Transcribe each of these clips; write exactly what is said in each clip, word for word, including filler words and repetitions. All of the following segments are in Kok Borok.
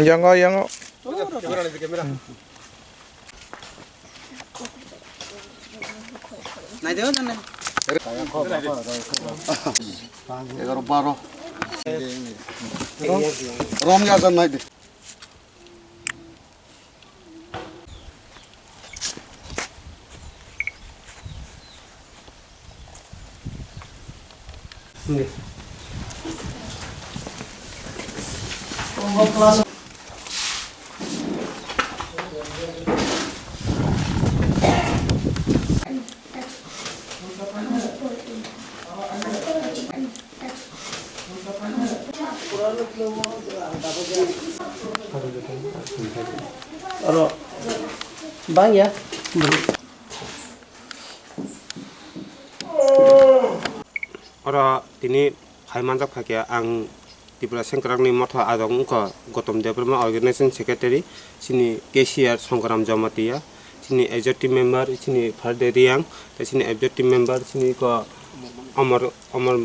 Yango, yango. Egaroh, baroh. Rom ya jan nai de. Oro bang ya. Oro tini phai manjak phaikhe ang Tripura Sengkrakni motha adong wngkha Gautam Debbarma, Organization Secretary, chini cashier Songgram Jamatia, chini executive member chini Farde Riang, tei chini executive member chini ko Amar, Amar,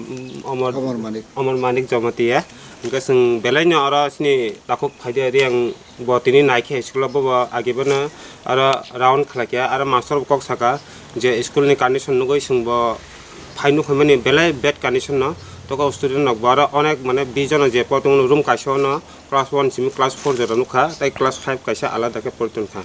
Amar, Amar Manik. Amar Manik Jamatia. Hingke chwng belaino oro chini takhuk phaide Riang bo tini naikhe school o bobo age bono oro round khlaikha, aro master bo kok saka je school ni condition nugui chwng bo phai nukhuimani belai bad condition no. Toko student rok bo aro onek mane bish jono je por tongmani room kaisa ono class one simi class four jora nukha, tei class five kaisa alada khe pori tongkha.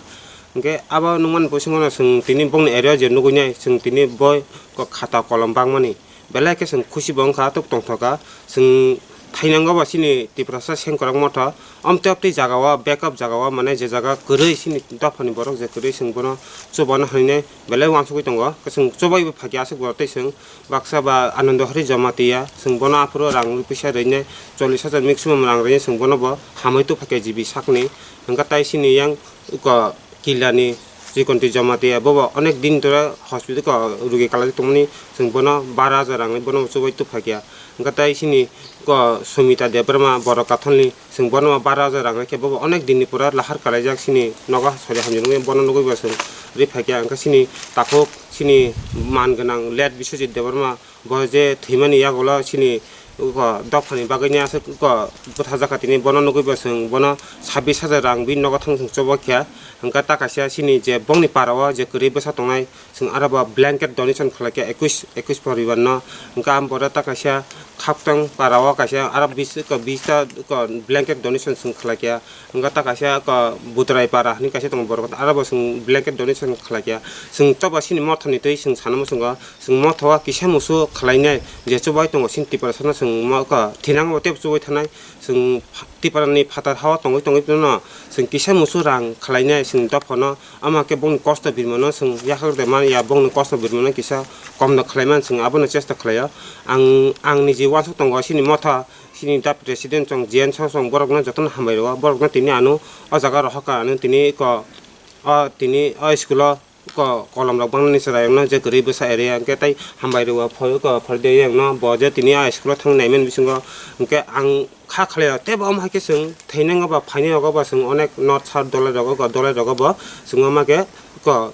Hingke abo nukmani bisingo no chwng tini bongni area o je nugui nai, chwng tini boi ko khata kolom bangmani belai khe chwng khusi bo wngkha, tok tongthokha. Chwng thainango bo chini Tiprasa sengkorok motha. Amtwi amtwi jaga o, backup jaga o, mane je jaga kwrwi chini dophani borok je kwrwi, chwng bono chubana hinwi belai uansugui tongo. Chwng chubai bo phaikha aswk borok tei chwng baksa ba Anando Hari Jamatia, chwng bono aphuru rang rwi pisa rwinai chollish hajar maximum rang rwinai chwng bono bo hamwi tubuphaikha G B sakni. Hwnkha tai chini yang uko Kilani Chikonti Jamatia bobo onek din tora hospital ko rugi kalai tongmani, chwng bono baro hajar rang rwi bono chubai tubuphaikha. Hwnkha tai chini ko Sumita Debbarma borok katholni Chwng bono baro hajar rang rwkhe bobo onek dinni pura lahar kalaijak chini nogo sori hamjak nukya, bono nugui bo chwng rwi phaikha. Hwnkhe chini takhuk chini man gwnang late Biswajit Debbarma bo je thwimani yagulo chini uko dophani bagwini aswk uko bwtharjakha tini, bono nugui bo chwng bono sabbish hajar rang bini nogo thang chwng chobokya. Hwnkhe ta kaisa chini je bongni para o je kwrwi bwsa tongnai, Chwng aro bo blanket donation khlaikha ekush, ekush poribar no. Hwnkhe ang bohrok ta kaisa Khaptang para o kaisa aro bis, ko bis ta ko blanket donation chwng khlaikha. Hwnkhe ta kaisa ko Butrai para hinwi kaisa tongo borok, aro bo chwng blanket donation khlaikha. Chwng choba chini mothani twi chwng sana muchungo, chwng motha o kisa musu khlainai je chubai tongo chini Tiprasa no, chwng mo ko thinang bo tei chubai thanai. Chwng Tiprani phatar ha o tongwi tongwi phano chwng kisa musu rang khlainai chwng dophano. Ama khe bongni kosto birmano chwng yakhak de man ya, bongni kosto birmano kisa komno khlai man, chwng abono chesta khlaio. Ang, ang niji uansuk tongo, chini motha, chini dap president chwng J N song song borokno jotono hambai rwo, borokno tini ano o jaga rohor ka ano tini ko, o tini o school o ko kolom rok bangmani chwrai wngno je kwrwi bwsa area hwnkhe tei hambai rwo phoi ko phai de wngno bo je tini a school o thang nai mani bisingo hwnkhe ang kha khlaio, tei bo omo hai khe chwng thainan o ba phainai rogo bo chwng onek north south dolai rogo, dolai rogo bo chwng omo khe ko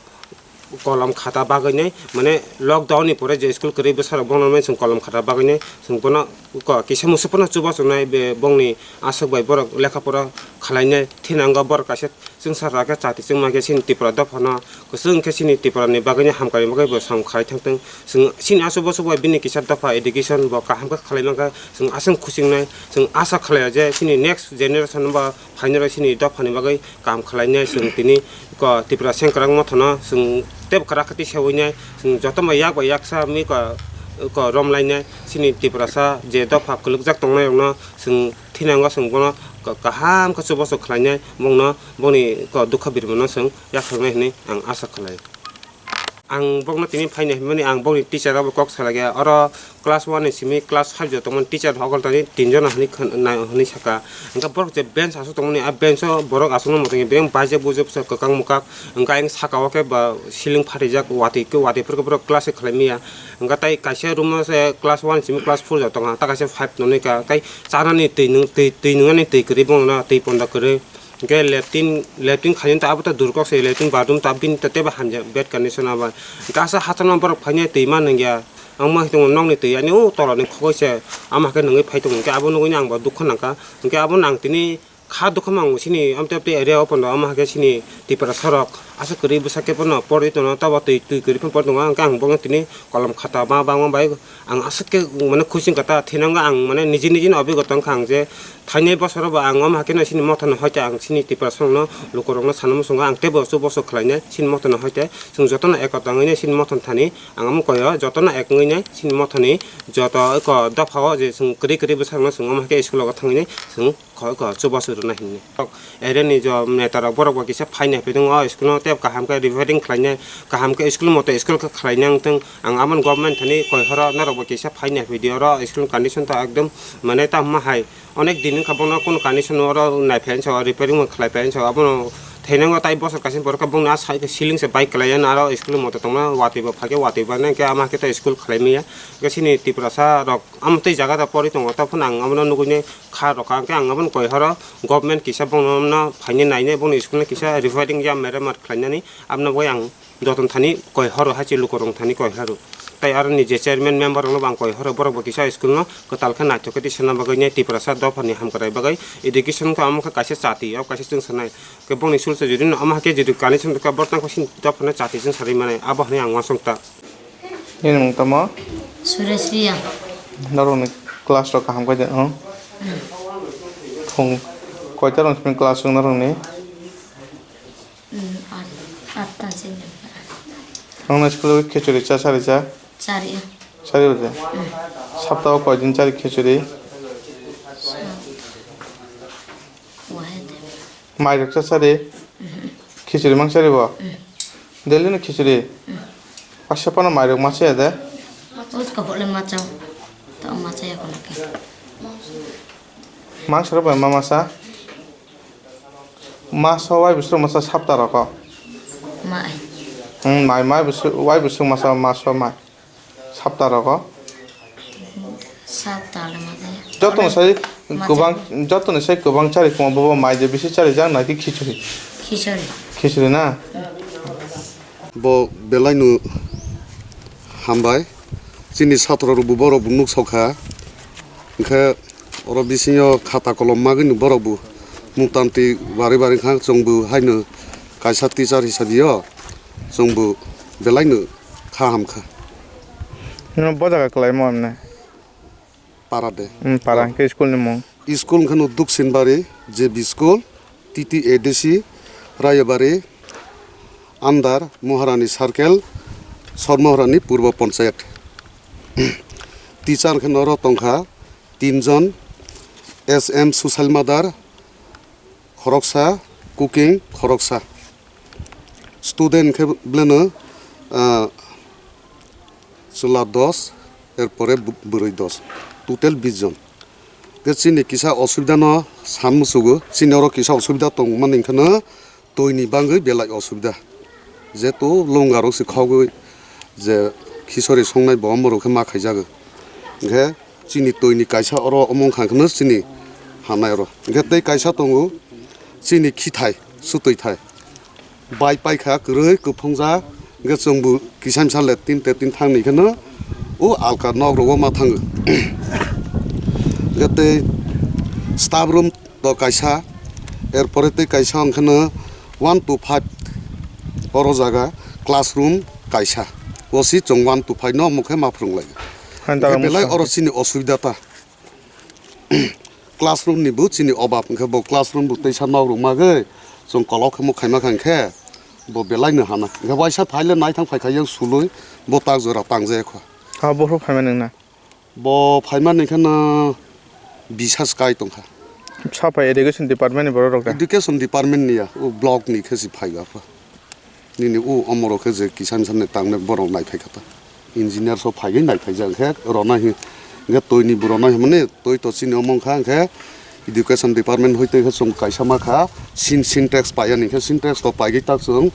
kolom khata bagwi nai, mane lockdown ni pore je school kwrwi bwsa rok bono mani chwng kolom khata bagwi nai chwng bono ko kisa musu phano chubachu nai be bongni aswk bai borok lekha pora khlai nai thinango borok kaisa chwngsa rok khe chati chwngma khe chini Tripura dophano kwchwng khe chini Tripura ni bagwi nai hamkrai bagwi bo samung khlai thang thung. Chwng chini aswk boswk bai bini kisa dopha education bo kaham khe khlai mankha, chwng aswk khuching nai, chwng asa khlaio je chini next generation ba phainai rok chini dophani bagwi kaham khlai nai. Chwng tini ko Tripura sengkwrak mothano chwng tei kwrak khe twi seui nai, chwng joto bai yak bai yaksa mi ko, ko rom lai nai chini Tiprasa je dopha kwlwkjak tongnai rokno chwng thinango chwng bono ka-, kaham khe chubachu khlai nai, bongno boni ko dukha birmano chwng yakhwrang nai hinwi ang asa khlai. Ang bokno tini phaini hwnmani ang bokni teacher abo kok salaiya. Oro class one ni simi class five joto tongmani teacher hokol tani tinjon hwnwi khn-, na-, hwnwi saka. Hwnkhe borok je bench aswk tongmani, a bench o borok aswkno mwtangwi bebak baijak bujak kwchak kwkang mwkak. Hwnkhe ayang saka o khe ba ceiling phatijak, watwi khe, watwi phuru khe borok class khe khlai manya. Hwnkhe tai kaisa room o se class one simi class four joto tong kha, ta kaisa five tonwi kha. Tai chanani twi nung-, twi, twi nungnani twi kwrwi bono, twi ponda kwrwi. Hwnkhe latrine, latrine khaina ta abo ta durkok se, latrine bathroom ta bini ta teibo hamjak bad condition abo. Hwnkhe aswk hachal no borok phainai twi ma nungya. Ang ma hitung nokni twi ani o tolani khogoi se ama khe nungwi phai tongo. Hwnkhe abo nugui ang bo dukha nangkha. Hwnkhe abo nang tini kha dukha mang sini amtwi amtwi area o pono ama khe sini Tiprasa rok aswk kwrwi bwsa khe pono porwi tongo, tabo twi, twi kwrwi phano porwi tongo. Hwnkhe ang bono tini kolom khata ma bangma bai ang aswk khe mane khuching kata thinango ang mane niji niji no obigota wngkha ang je Thainai bosoro bo ang omo haikhe no chini mothano hoite ang chini Tiprasa rokno lukurokno sana muchungo ang teibo chubachu khlainai chini mothano hoite chwng jotono ekota wngwi nai chini mothani thani ang omo koi o jotono ek wngwi nai chini mothani joto eko dopha o je chwng kwrwi kwrwi bwsarokno chwng omo haikhe school o thangwi nai chwng kho eko chubachu rwna hinwi. Area ni jo neta rok borok bo kisa phainai phaidung o school no tei kaham khe repairing khlainai kaham khe school mote school khe khlainai wngthung ang aboni government thani koi horo norok bo kisa phainai phaidi oro school condition to ekdom mane tamo hai. Onek din wngkha bono kunu condition oro naiphai hinsa repairing bo khlaiphai hinsa abono thainango tai bosor kaisa borok khe bongni a side ceiling se bai kwlaiya aro school moto tongma watwi bo phaikhe watwi bo nai khe ama khe tai school khlai manya hwnkhe chini Tiprasa rok amtwi jaga da porwi tongo tei phano ang abono nugui nai kha rokha hwnkhe ang abono koi horo government kisa bono phainai nainai bono school no kisa repairing ya meremat khlainani abono bai ang. Joton thani koi horo hai se lukurok thani koi horo. Tai aroni je chairman member rokno bo ang koi horo, borok bo kisa school no kwtal khe naithok khe tisana bagwi nai Tiprasa dophani hamkrai bagwi education khe omo khe kaisa chati, o kaisa chwng sanai. Khe bongni sulsa jodi no omo hai khe jodi condition khe borok tang khe sini dophano chati chwng sarwi manai, abo hinwi ang uansuk ta. Nini mung tamo? Suresh Riya. Norokni class rok kaham khe de, oh? Phung koita rok simi class rok norokni? Hmm, at-, atta se. Nokno school o khichuri cha sari cha? Chari. Chari baje? Hmm. Sapta o koi din chari khichuri? Sa-, wahe de. Mai rok cha sari? Hmm. Khichuri mang sari bo? Hmm. Daily no khichuri? Hmm. Asapano mai rok ma cha ya de? Us ka bole ma chao. Ta ma cha ya kono ke. Mang saro bai ma ma sa? Maso wai bwswk masa sapta rogo? Mai. Hmm, mai, mai bwswk, wai bwswk masa maso mai. Sapta rogo? Sapta le masa. Joto no sai kwbang, joto no sai kwbang chari koma bobo mai de bisi chari jak naki khichuri. Khichuri. Khichuri na? Bo belai no hambai. Chini satro rok bo borok bo nuk sok kha. Hwnkhe oro bisingo khata kolom magwino borok bo mutamtwi bari bari kha, chwngbo haino kaisa teacher hisabe o chwngbo belaino kha hamkha. Nino bo jaga kwlaimo amne? Para de. Hmm, para hwnkhe school ni mung? School hwnkhe no Duksinbari J B school, T T A D C, Rayabari, under Maharani Circle, Sor Maharani Purbo Panchayat. Teacher hwnkhe noro tongkha tinjon, S M Social Mother, khoroksa, cooking, khoroksa. Student hwnkhe beleno, ah, chwla dos, erpore bw-, bwrwi dos. Total bis jon. Hwnkhe chini kisa osubida no san muchugo. Chini oro kisa osubida tongmani hwnkhe no twi ni bagwi belai osubida. Jeto longa rok se khogwi je khichuri songnai bo omorok khe ma khaijago. Hwnkhe chini twi ni kaisa oro omo wngkha hwnkhe no chini hanai oro. Hwnkhe tei kaisa tongo chini khithai, sutwi thai. Bai paikha kwrwi kwphwngjak, hwnkhe chwngbo kisa misa latrine tatrine thangni kheno o alka nok rogo ma thango. Hwnkhe tei staff room to kaisa, erpore tei kaisa hwnkheno one to five oro jaga classroom kaisa. O si chwng one to five no omo khe ma phwrwng lai. Hwnta Hwnkhe belai musa. Oro chini osubida ta. Classroom ni bo chini obab, hwnkhe bo classroom bo teisa nok rok magwi chwng kolok khe mo khaima kha hwnkhe bo belai no hana. Hwnkhe waisa phaile naithang phaikha yang sului bo tak jora tangjaya kho. Ha, bohrok phaima nwngna? Bo phaima ni kheno bisas kai tongkha. Saphai education department ni borok rok da? Education department ni ya, o block ni khe si phaiba kho. Nini o omoro khe je kisan sanni tangnai borok naiphai kha ta. Engineer so phaigwi naiphai jak khe rona hi, hwnkhe twi ni bo rona hi mani twi to chini omo wngkha hwnkhe education department hoi twi khe chwng kaisa ma kha sin-, Sintex paiyani khe Sintex to paigwi tak chwng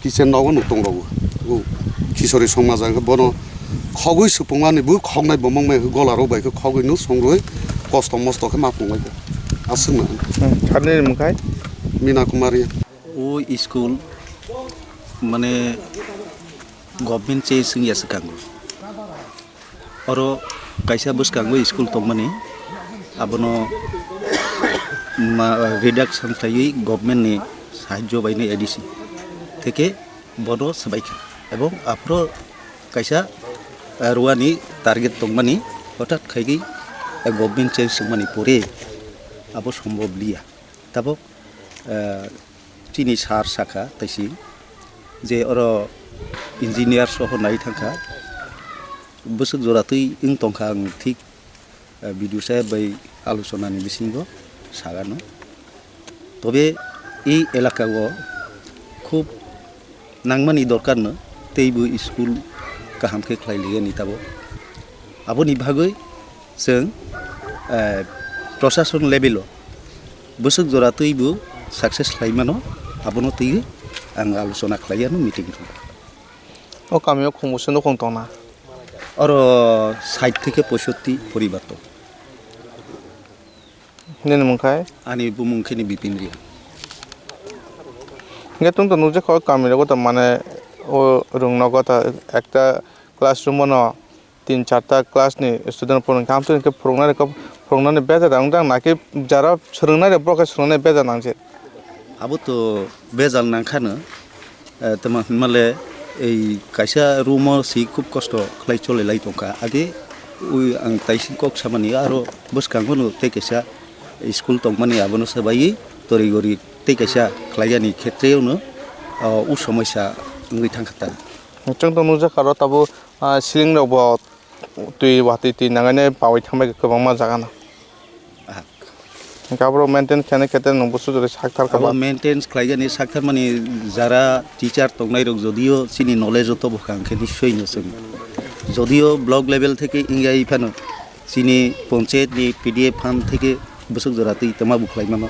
kitchen nogo nuk tong rogo. O Kishori songma jak khe bono khogwi supungmani bo khoknai bomong bai khe gola rok bai khe khogwi nuk songrwi kosto mosto khe ma phunglai kha. Aswk na. Hmm, sir ni mung khai? Mina Kumari. O school mane government change wngya swkango. Oro kaisa bwskango school tongmani, abono ma-, reduction khlaiwi government ni sahajjo bai ni A D C theke bono swbaikha. Ebong aphuru kaisa, eh, ruani target tongmani, hothat khaigwi, eh, government change wngmani pore abo sombhob liya. Tabuk, eh, chini sir sakha taisi je oro engineer soho nai thangkha, bwswk jora twi wng tongkha ang thik, eh, B D O saheb bai alochonani bisingo sagano. Tobe ei elaka o khub nangmani dorkar no, teibo school kaham khe khlai liyani tabuk. Aboni bagwi chwng, eh, prosason level o bwswk jora twibo success khlai mano, abono twiwi ang alochona khlai ano meeting room. O kamio khungbuso nukhung tongna? Oro sait theke poisotti poribar tong. Nini mung khai? Ani bumung khe ni Bipin Riya. Hingke tong tong nukjakha o kami rogo ta mane o rung nogo ta ekta classroom o no tin charta class ni student phurung kha, amtwi hingke phurungnani kok, phurungnani bejak da wngjakha, naki jara swrwngnai rok, borok khe swrwngnai bejak nangjak. Abo to bejal nangkhano, eh, tamo hinmale ei kaisa room o si khub kosto khlai chole lai tongkha. Age ui ang taising kok samani aro bwskango no tei kaisa school tongmani abono swbaiwi tori gori tei kaisa khlaiyani khetreo no, o, u somoisa wngwi thangkha ta. Chwng to nukjakha aro tabuk, ah, ceiling rok bo twi watwi twi nangani pawi thangbai kwbangma jaga no. Ahak. Hingke aborok maintain khainai khe tere nwng busu jora sakthar kha ba? Abo maintenance khlaigani sakthar mani jara teacher tongnai rok jodio chini knowledge o tobo kha hingkhe nischoi no chwng. Jodio block level theke wngya iphano chini ponchayat ni P D A fund theke bwswk jora twi tama bo khlai mano.